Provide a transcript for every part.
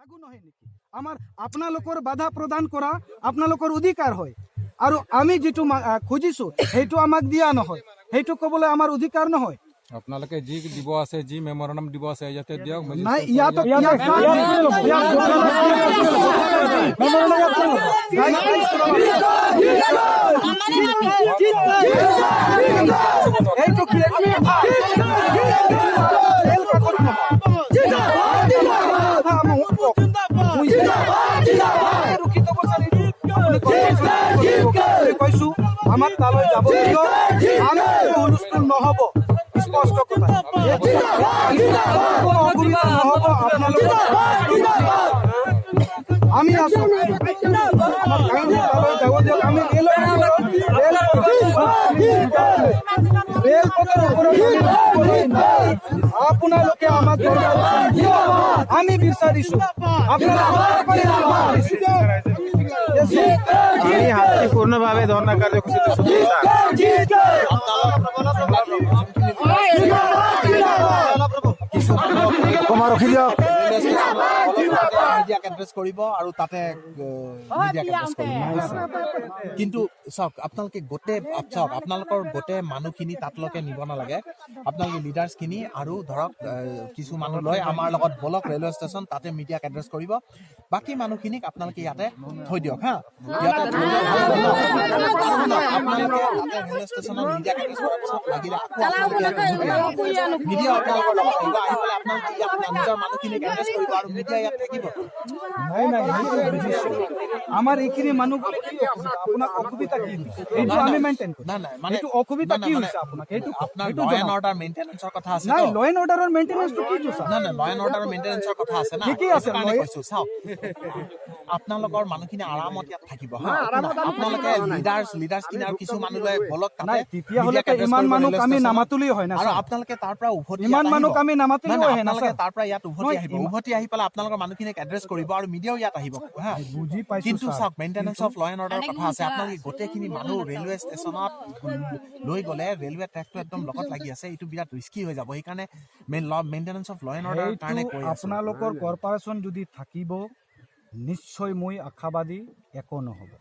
লাগু নহয় নেকি? আমাৰ আপোনালোকৰ বাধা প্ৰদান কৰা আপোনালোকৰ অধিকাৰ হয় আৰু আমি যিটো খুজিছো সেইটো আমাক দিয়া নহয়, সেইটো ক'বলৈ আমাৰ অধিকাৰ নহয়? আপোনালোকে যি দিব আছে, যি মেমৰেণ্ডাম দিব আছে, ইয়াতে দিয়ক। নাই, ইয়াত ইয়াত ইয়াত নাই, এইটো কি ৰেল কাষত নহয়। কথা আমাক কওক। ৰখি থ'ব ছাৰ, এইটো আপুনি কৈছো, আমাক তালৈ যাব দিয়ক। আমি হুলস্থুল নহ'ব, স্পষ্ট কথা। কোনো অসুবিধা নহ'ব আপোনালোকৰ। আমি আছো। আমাক কাইণ্ডলি তালৈ যাব দিয়ক। আমি ৰেলৰ ওপৰত, ৰেলপথৰ ওপৰত আমি আপোনালোকে আমাক আমি বিচাৰিছো, আপোনালোকে। আমি শান্তিপূৰ্ণভাৱে ধৰ্ণা কাৰ্যসূচী দিছো ছাৰ। কিছু অকণমান ৰখি দিয়ক। মিডিয়াক এড্ৰেছ কৰিব আৰু তাতে মিডিয়াক এড্ৰেছ কৰিব। কিন্তু চাওক, আপোনালোকে গোটেই, চাওক, আপোনালোকৰ গোটেই মানুহখিনি তাতলৈকে নিব নালাগে। আপোনালোকে লিডাৰ্ছখিনি আৰু ধৰক কিছু মানুহ লৈ আমাৰ লগত বলক ৰেলৱে ষ্টেচন, তাতে মিডিয়াক এড্ৰেছ কৰিব। বাকী মানুহখিনিক আপোনালোকে ইয়াতে থৈ দিয়ক। হা, ইয়াতে থৈ দিয়ক। আৰু শুনক, আপোনালোকে তাতে ৰেলৱে ষ্টেচনত মিডিয়াক এড্ৰেছ কৰাৰ পিছত লাগিলে আকৌ আপোনালোকে ইয়াত উভতি আহিব। মিডিয়া আপোনালোকৰ লগত আহিব। আহি পেলাই আপোনালোকে ইয়াত নিজৰ মানুহখিনিক এড্ৰেছ কৰিব আৰু মিডিয়া ইয়াত থাকিব। নাই, সেইটো বুজিছো। আমাৰ এইখিনি মানুহ গ'লে কি অসুবিধা? আপোনাক অসুবিধা কি হৈছে? সেইটো আমি মেইনটেইন কৰিম। নাই, মানে সেইটো অসুবিধা নাই, কি মানে হৈছে আপোনাক সেইটো কওক, আপোনাৰ সেইটো ল এণ্ড জনাওক। অৰ্ডাৰ মেইনটেনেন্সৰ কথা আছে। নাই, তো ল এণ্ড অৰ্ডাৰৰ মেইনটেনেন্সটো কি ছাৰ? নাই, ল এণ্ড অৰ্ডাৰৰ মেইনটেনেন্সৰ কথা আছে না। ঠিকেই আছে, সেইটো কাৰণে কৈছো, চাওক, আপোনালোকৰ মানুহখিনি আৰামত ইয়াত থাকিব। হা, আপোনালোকে লিডাৰ্ছ খিনি আৰু কিছু মানুহ লৈ বলক তাতে। নাই, তেতিয়াহ'লে মিডিয়াক এড্ৰেছ ইমান কৰিব মানুহক ৰেলৱে আমি ষ্টেচনত। নামাতিলেই হয় না আৰু ছাৰ? আপোনালোকে তাৰ পৰা উভতি ইমান ইয়াত মানুহক আহিব। আমি নামাতিলেও নাই, হয় না আপোনালোকে ছাৰ? তাৰ পৰা ইয়াত উভতি নহয়, আহিব। উভতি আহি পেলাই আপোনালোকৰ মানুহখিনিক এড্ৰেছ কৰিব আৰু মিডিয়াও ইয়াত আহিব। হা, বুজি পাইছো কিন্তু ছাৰ। চাওক, মেইনটেনেন্স অফ ল এণ্ড অৰ্ডাৰৰ কথা আছে। আপোনালোকে গোটেইখিনি মানুহ ৰেলৱে ষ্টেচনত লৈ গ'লে ৰেলৱে ট্ৰেকটো একদম লগত লাগি আছে, এইটো বিৰাট ৰিস্কি হৈ যাব। সেইকাৰণে মেইনটেনেন্স অফ ল এণ্ড অৰ্ডাৰৰ কাৰণে সেইটো কৈ আছো। আপোনালোকৰ কৰ্পৰেশ্যন যদি থাকিব, নিশ্চয় মই আশাবাদী, একো নহ'ব।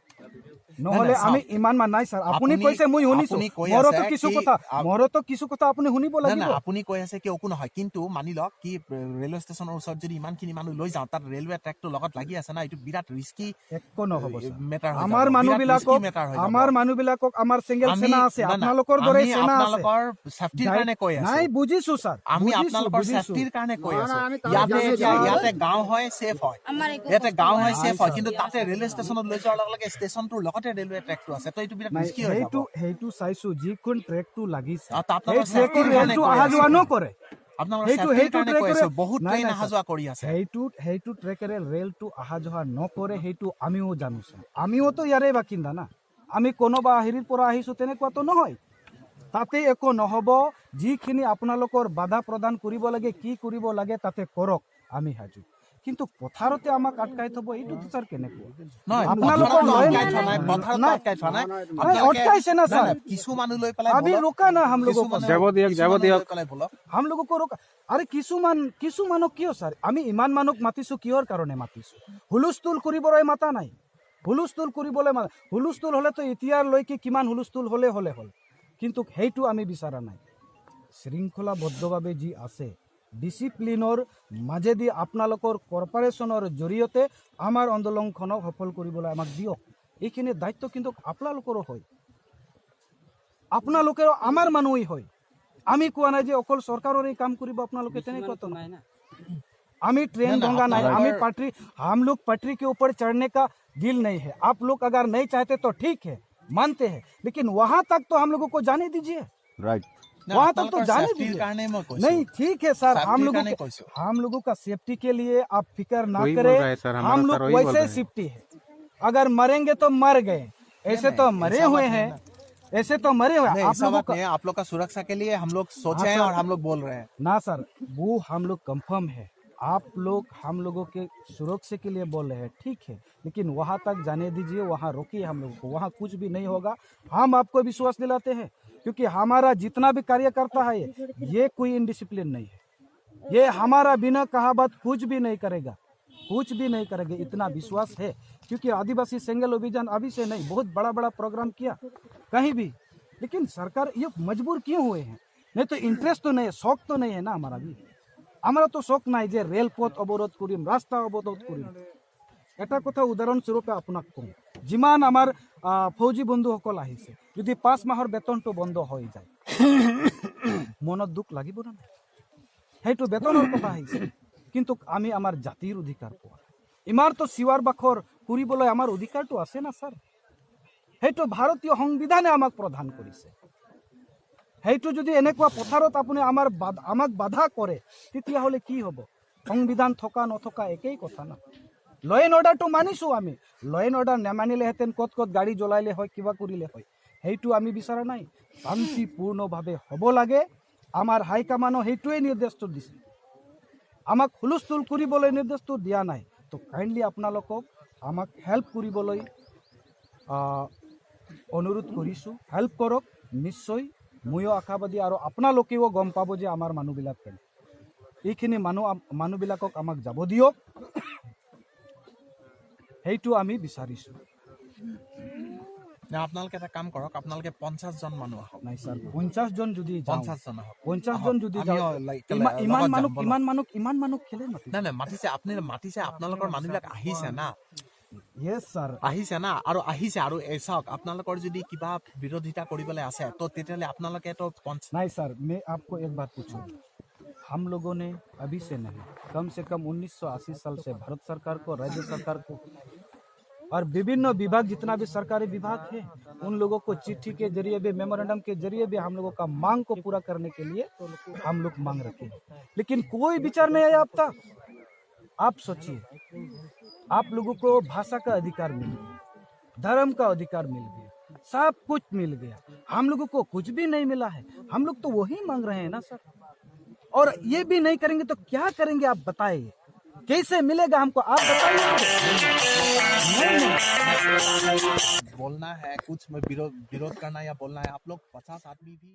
নহ'লে নাই, আমি চাওক। ইমান মান নাই ছাৰ, আপুনি আপুনি- কৈছে, মই শুনিছো। আপুনি কৈ মোৰতো আছে কিছু কি কথা, মোৰতো কিছু কথা আপুনি শুনিব নাই লাগিব। নাই, আপুনি কৈ আছে কি একো নহয়, কিন্তু মানি লওক কি ৰেলৱে ষ্টেচনৰ ওচৰত যদি ইমানখিনি মানুহ লৈ যাওঁ, তাত ৰেলৱে ট্ৰেকটো লগত লাগি আছে না, এইটো বিৰাট ৰিস্কি একো নহ'ব ছাৰ। মেটাৰ। আমাৰ মানুহ বিলাকক, আমাৰ মানুহ বিলাকক, আমাৰ চিংগল সেনা আছে, আপোনালোকৰ দৰে সেনা আছে। আপোনালোকৰ চেফটিৰ কাৰণে কৈ আছো। নাই, বুজিছো ছাৰ। আমি বুজিছো, আপোনালোকৰ বুজিছো। চেফটিৰ কাৰণে কৈ আছো। ইয়াতে এতিয়া ইয়াতে গাঁও হয়, ছেফ হয়। ইয়াতে গাঁও হয়, ছেফ হয়, কিন্তু তাতে ৰেলৱে ষ্টেচনত লৈ যোৱাৰ লগে লগে ষ্টেচনটোৰ লগতে ৰেলৱে ট্ৰেকটো আছে, তো এইটো বিৰাট নাই, ৰিস্কি হৈ যাব। সেইটো চাইছো, যিখন ট্ৰেকটো লাগিছে তো আপোনালোকৰ সেই ট্ৰেকৰ safety ৰ কাৰণে ৰেলটো কৈ অহা আছো। যোৱা নকৰে। আপোনালোকৰ সেইটো safety ৰ সেইটো কাৰণে কৈ ট্ৰেকৰে আছো। বহুত নাই, ট্ৰেইন নাই, অহা ছাৰ। যোৱা কৰি আছে। সেইটো ট্ৰেকেৰে ৰেলটো অহা যোৱা নকৰে, সেইটো আমিও জানো ছাৰ। আমিওতো ইয়াৰে বাসিন্দা না। আমি কোনোবা হেৰিৰ পৰা আহিছো তেনেকুৱাতো নহয়। তাতে একো নহ'ব। যিখিনি আপোনালোকৰ বাধা প্ৰদান কৰিব লাগে, কি কৰিব লাগে তাতে কৰক, আমি সাজু। কিন্তু পথাৰতে আমাক আটকাই থ'ব, এইটোতো ছাৰ কেনেকুৱা? নহয়, আপোনালোকৰ পথাৰতো লয় আটকাই থোৱা নাই, পথাৰতো নাই। আটকাই থোৱা নাই। নাই, আপোনালোকে- আটকাইছে না নাই, ছাৰ। নাই, কিছু মানুহ লৈ পেলাই अभी বলক। रोका ना हम लोगों কিছু को। মানুহ- যাব দিয়ক, কিছু যাব মানুহ দিয়ক। লৈ পেলাই বলক। हम लोगों को रोका। আৰে কিছুমানক কিয় ছাৰ? আমি ইমান মানুহক মাতিছো, কিহৰ কাৰণে মাতিছো? হুলস্থুল কৰিবলৈ মাতা নাই। হুলস্থুল কৰিবলৈ হুলস্থুল হ'লেতো এতিয়ালৈকে কিমান হুলস্থুল হ'লে হ'ল, কিন্তু সেইটো আমি বিচৰা নাই। শৃংখলাবদ্ধভাৱে যি আছে, ডিচিপ্লিনৰ মাজেদি আপোনালোকৰ কৰ্পৰেশ্যনৰ জৰিয়তে আমাৰ আন্দোলনখনক সফল কৰিবলৈ আমাক দিয়ক। এইখিনি দায়িত্ব কিন্তু আপোনালোকৰো হয়, আপোনালোকেও আমাৰ মানুহেই হয়। আমি কোৱা নাই যে অকল চৰকাৰৰে কাম কৰিব আপোনালোকে, তেনেকুৱাতো নহয়। আমি ट्रेन नहीं, नहीं, भंगा नहीं, हमें আপোনালোকৰ- पटरी, हम लोग पटरी के ऊपर चढ़ने का दिल नहीं है। आप लोग अगर नहीं चाहते तो ठीक है, मानते हैं, लेकिन वहां तक तो हम लोगों को जाने दीजिए। ৰাইট। নাই, वहां तक तो আপোনালোকৰ जाने safety ৰ दीजिए। কাৰণে মই কৈছো। नहीं, ठीक है सर, हम Safety लोगों কাৰণে के কৈছো। हम लोगों का सेफ्टी के लिए आप फिक्र ना वही बोल करें। रहा है सर, हमारा हम सर लोग वही बोल वैसे रहे हैं। सेफ्टी है। अगर मरेंगे तो मर गए, ऐसे नहीं, तो मरे ऐसा हुए बात हैं, नहीं। ऐसे तो मरे हुए हैं। नहीं, आप ऐसा लोगों बात का नहीं है। आप लोग का सुरक्षा के लिए हम लोग सोचे हाँ, हैं सर। और हम लोग बोल रहे हैं। ना सर, वो हम लोग कंफर्म है। आप लोग हम लोगों के सुरक्षा के लिए बोल रहे हैं, ठीक है, लेकिन वहाँ तक जाने दीजिए, वहाँ रोकिए हम लोगों को, वहाँ कुछ भी नहीं होगा, हम आपको विश्वास दिलाते हैं, क्योंकि हमारा जितना भी कार्यकर्ता है, ये कोई इनडिसिप्लिन नहीं है। ये हमारा बिना कहा बात कुछ भी नहीं करेगा। कुछ भी नहीं करेंगे, इतना विश्वास है, क्योंकि आदिवासी सेंगल अभियान अभी से नहीं, बहुत बड़ा बड़ा प्रोग्राम किया कहीं भी। लेकिन सरकार ये मजबूर क्यों हुए हैं? नहीं तो इंटरेस्ट तो नहीं है, शौक तो नहीं है ना हमारा भी। আমারও তো শখ নাই যে ৰেলপথ অৱৰোধ কৰিম, ৰাস্তা অৱৰোধ কৰিম। এটা কথা উদাহৰণস্বৰূপে আপোনাক কওঁ, যিমান আমাৰ ফৌজী বন্ধুসকল আহিছে, যদি 5 মাহৰ বেতনটো বন্ধ হৈ যায়, মনত দুখ লাগিব না নাই? সেইটো বেতনৰ কথা আহিছে, কিন্তু আমি আমাৰ জাতিৰ অধিকাৰ পোৱা নাই। ইমানতো চিঞৰ বাখৰ কৰিবলৈ আমাৰ অধিকাৰটো আছে না ছাৰ? সেইটো ভাৰতীয় সংবিধানে আমাক প্ৰদান কৰিছে। সেইটো যদি এনেকুৱা পথাৰত আপুনি আমাক বাধা কৰে, তেতিয়াহ'লে কি হ'ব? সংবিধান থকা নথকা একেই কথা না। ল এণ্ড অৰ্ডাৰটো মানিছোঁ আমি। ল এণ্ড অৰ্ডাৰ নেমানিলেহেঁতেন ক'ত ক'ত গাড়ী জ্বলাইলে হয়, কিবা কৰিলে হয়। সেইটো আমি বিচৰা নাই। শান্তিপূৰ্ণভাৱে হ'ব লাগে। আমাৰ হাইকমানো সেইটোৱে নিৰ্দেশটো দিছে। আমাক হুলস্থুল কৰিবলৈ নিৰ্দেশটো দিয়া নাই। তো কাইণ্ডলি আপোনালোকক আমাক হেল্প কৰিবলৈ অনুৰোধ কৰিছোঁ। হেল্প কৰক। নিশ্চয় ময়ো আশাবাদী আৰু আপোনালোকেও গম পাব যে আমাৰ মানুহবিলাক কেনে। এইখিনি মানুহবিলাকক আমাক যাব দিয়ক, সেইটো আমি বিচাৰিছোঁ। নে আপোনালোকে এটা কাম কৰক, আপোনালোকে 50 জন মানুহ আহক। নাই ছাৰ, 50 জন যদি যাওঁ, 50 জন আহক। 50 জন যদি আমিও যাওঁ, ইমান লগত যাম, মানুহ ব'লক। ইমান মানুহ কেলে মাতিছে? নাই নাই, মাতিছে, আপুনি মাতিছে, আপোনালোকৰ মানুহবিলাক আহিছে না। য়েছ ছাৰ। আহিছে না, আৰু আহিছে। আৰু এই চাওক, আপোনালোকৰ যদি কিবা বিৰোধিতা কৰিবলৈ আছে, তো তেতিয়াহ'লে আপোনালোকে তো नहीं सर, मैं आपको एक बात पूछूं। हम लोगों ने अभी से नहीं, कम से कम 1980 साल से भारत सरकार को, राज्य सरकार को और विभिन्न विभाग, जितना भी सरकारी विभाग है, उन लोगों को चिट्ठी के जरिए भी, मेमोरेंडम के जरिए भी हम लोगों का मांग को पूरा करने के लिए हम लोग मांग रखे हैं, लेकिन कोई विचार नहीं आया अब तक। आप सोचिए, आप लोगों को भाषा का अधिकार मिल गया, धर्म का अधिकार मिल गया, सब कुछ मिल गया, हम लोगों को कुछ भी नहीं मिला है। हम लोग तो वही मांग रहे हैं ना सर। और ये भी नहीं करेंगे तो क्या करेंगे, आप बताइए? कैसे मिलेगा हमको, आप बताइए। नहीं नहीं। बोलना है कुछ, विरोध विरोध करना या बोलना है, आप लोग 50 आदमी भी